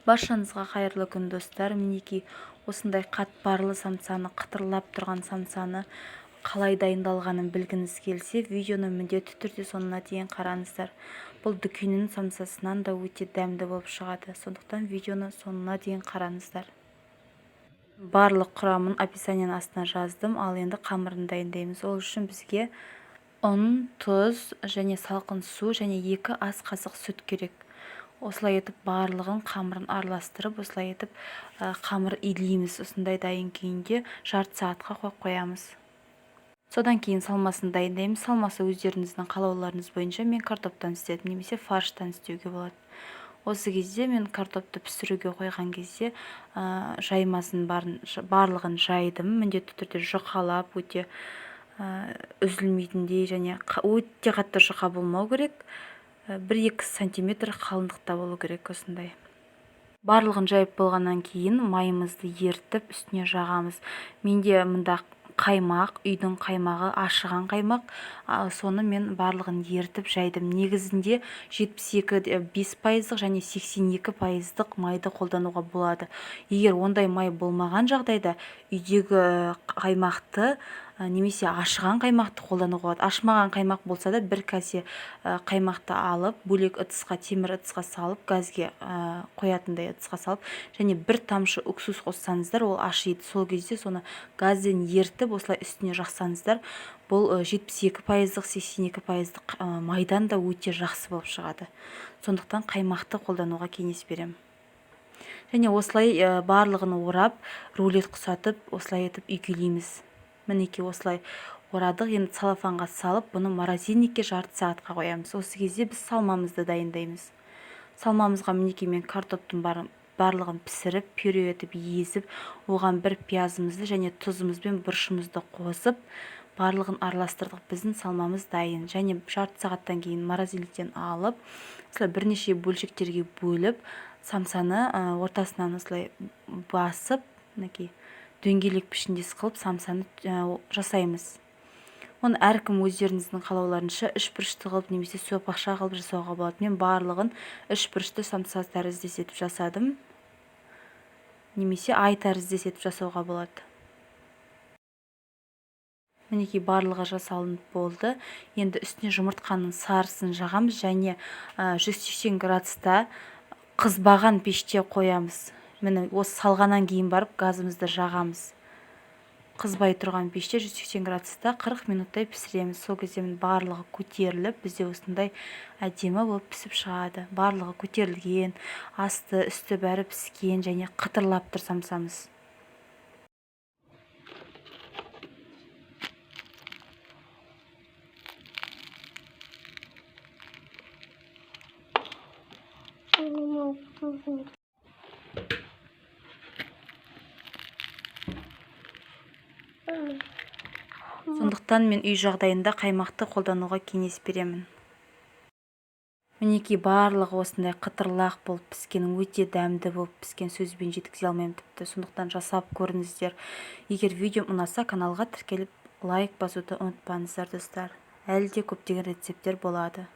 Баршаңызға қайырлы күн, достар! Мінекей, осындай қатпарлы самсаны, қытырлап тұрған самсаны қалай дайындалғанын білгіңіз келсе, видеоны міндетті түрде соңына дейін қараңыздар. Бұл дүкеннің самсасынан да өте дәмді болып шығады, сондықтан видеоны соңына дейін қараңыздар. Барлық құрамын описанияның астына жаздым. Ал енді қамырын дайындаймыз. Ол үшін бізге ұн, тұз және салқын су және 2 ас қасық сүт керек. Осылай етіп барлығын қамырын араластырып, осылай етіп қамыр илейміз. Осындай дайын күйінде жарты сағатқа қойып қоямыз. Содан кейін салмасын дайындаймыз. Салмасы өздеріңіздің қалауларыңыз бойынша, мен картоптан істедім немесе фарштан істеуге болады. Осы кезде мен картопты пісіруге қойған кезде жаймасын барлығын жайдым. Міндетті түрде жұқалап, өте үзілмейтіндей және өте қатты жұқа болмау керек. 1-2 сантиметр қалыңдықта болу керек осындай. Барлығын жайып болғаннан кейін майымызды ерітіп үстіне жағамыз. Менде мында қаймақ, үйдің қаймағы, ашыған қаймақ, соны мен барлығын ерітіп жайдым. Негізінде 72,5 пайыздық және 82 пайыздық майды қолдануға болады. Егер ондай май болмаған жағдайда, үйдегі қаймақты немесе ашыған қаймақты қолдануға болады. Ашымаған қаймақ болса да, бір кәсе қаймақты алып, бөлек ыдысқа, темір ыдысқа салып, газге қоятындай ыдысқа салып және бір тамшы уксус қоссаңыздар, ол ашиды. Сол кезде соны газден ерітіп, осылай үстіне жақсаңыздар, бұл 72 пайыздық, 82 пайыздық майдан да өте жақсы болып шығады. Сондықтан қаймақты қолдануға кеңес беремін. Және осылай барлығын орап, рулет құсатып, осылай етіп үйкелейміз. Мінекей, осылай орадық. Енді целлофанға салып, бұны морозильникке жарты сағатқа қоямыз. Осы кезде біз салмамызды дайындаймыз. Салмамызға, мінекей, мен картоптың барлығын пісіріп, пюре етіп езіп, оған бір пиязымызды және тұзымыз бен бұрышымызды қосып, барлығын араластырдық. Біздің салмамыз дайын. Және жарты сағаттан кейін морозильниктен алып, осылай бірнеше бөлшектерге бөліп, самсаны ортасынан осылай басып, мінекей, дөңгелек пішіндес қылып самсаны жасаймыз. Оны әркім өздеріңіздің қалауларынша үш бұрышты қылып немесе сопақша қылып жасауға болады. Мен барлығын үш бұрышты самса тәріздес етіп жасадым немесе ай тәріздес етіп жасауға болады. Мінекей, барлығы жасалынып болды. Енді үстіне жұмыртқаның сарысын жағамыз және 180 градуста қызбаған пеште қоямыз. Міне, осы салғаннан кейін барып газымызды жағамыз. Қызбай тұрған пеште 180 градуста 40 минуттай пісіреміз. Сол кезде міне, барлығы көтеріліп, бізде осындай әдемі болып пісіп шығады. Барлығы көтерілген, асты үсті бәрі піскен және қытырлап тұр самсамыз. Сондықтан мен үй жағдайында қаймақты қолдануға кеңес беремін. Мінекей, барлығы осындай қытырлақ болып піскен, өте дәмді болып піскен, сөзбен жеткізе алмаймын тіпті. Сондықтан жасап көріңіздер. Егер видеом ұнаса, каналға тіркеліп, лайк басуды ұмытпаңыздар, достар. Әлі де көптеген рецепттер болады.